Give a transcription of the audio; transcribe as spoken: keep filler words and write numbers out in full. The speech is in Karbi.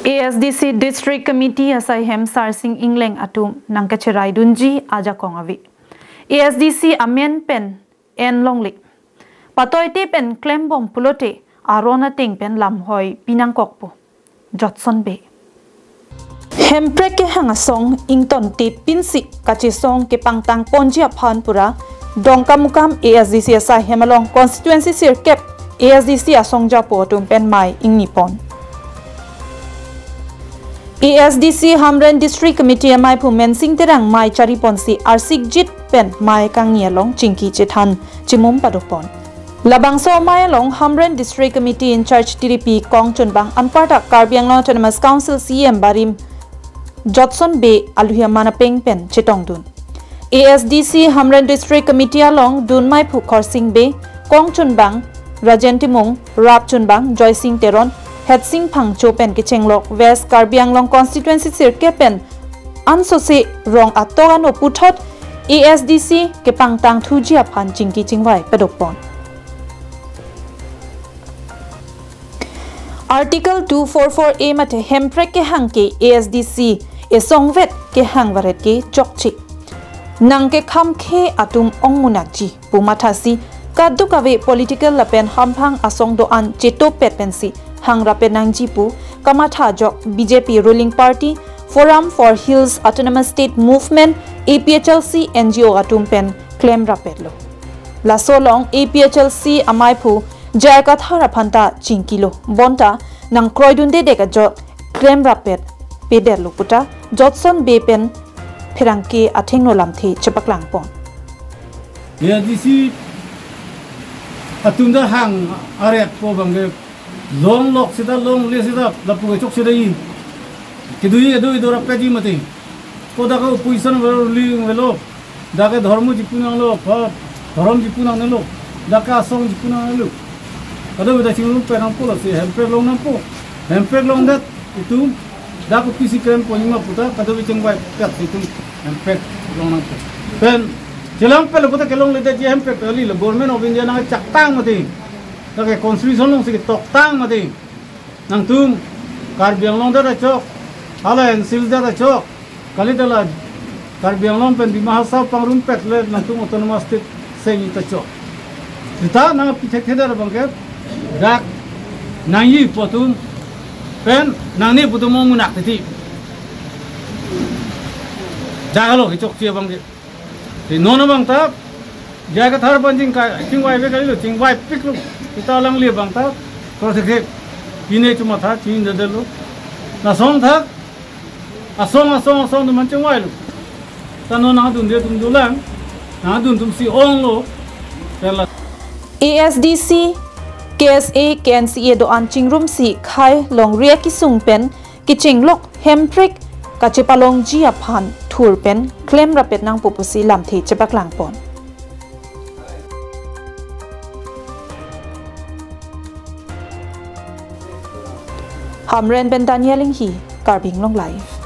A S D C District Committee asai hem Sarsing Engleng atum nangkacheraidunji ajakong ave. A S D C amen pen en longle. Patoite pen klembom pulote aron ateng pen lamhoi pinangkokpo. Jotson Bey. Hemprek kehang asong ingtonte pinsi kachesong kepangtang ponji aphan pura Dongkamukam A S D C asai hem along constituency sirkep A S D C asong japo atum pen mei ingnipon. A S D C Hamren District Committee ameiphu Mensing Terang mei chariponsi arsikjit pen mei kangni along chingki chethan chimum padopon. Labangso amei along Hamren District Committee in-charge tiripi kongchunbang anparta Karbi Anglong Autonomous Council C E M barim Jotson Bey aluhi aman apeng pen chetongdun. A S D C Hamren District Committee along dunmeiphu Khorsing Bey, kongchunbang Rajen Timung, rapchunbang Joysing Teron, Hetsing Phangcho pen kechenglok West Karbi Anglong constituency sirkep pen ansose rong atok ano puthot A S D C kepangtang thuji aphan chingki chingvai padopon. Article two four four A mate Hemprek kehang ke A S D C esongvet kehang varet ke chokche. Nangkekhamkhe atum ongmunakji pu mathasi kadokave political lapen hamphang asong do-an chetopet pensi hangrapet nangji pu kamatha ajok B J P ruling party Forum for Hills Autonomous State Movement, A P H L C, N G O atum pen klemrapetlo. Laso along A P H L C ameiphu J I Kathar aphanta chingkilo, bonta nangkroidundedek ajok klemrapet pedetlo puta Jotson Bey pen pherangke athengno lamthe chepaklangpon. A S D C atum ta hang aret po abangke longlok seta longle seta lapu kechok seta i. Kedui kedui dorap kaji mati. Ko dak ke opposition avelo, ruling avelo. Dak ke dhormo jipunanglo, pha, dhorom jipunangnelo. Dak ke asong jipunangnelo. Kadokave ta chingrum pen nangpo lasi Hemprek longnangpo. Hemprek longdet itum dak ke P C krem ponima puta kadokave chingvai pet itum Hemprek longnangpo. Pen chelangpetlo puta kelongledetji Hemprek kalilo, Government of India nangchaktang mati. Dak ke constitution alongsi ketoktang mati. Nangtum Karbi Anglong det ta chok, hala N C Hills det ta chok, kalite la Karbi Anglong pen Dima Hasao pangrumpet le nangtum autonomous state seng ta chok. Seta nangpi thekthedet abangke dak nangji pu atum pen nangne pu atum ongmunak titi. Dak lo kechokche abangke. Te non abang ta J I Kathar aphan chingkai, chingvai ave kalilo, chingvaipiklo. Seta alangli abang ta krothekthe. Pine chomatha chingdedetlo. Lason thak asong asong asong atum aphan chingvailo. Ta non nangdunde atum dolang, nangdun atumsi onglo. Pen la A S D C, K S A, K N C A do-an chingrumsi khei longri akesung pen kechenglok Hemprek kachepalongji aphan thur pen klemrapet nangpo pusi lamthe chepaklangpon. Hamren pen Daniel Inghi, Karbi Anglong Live.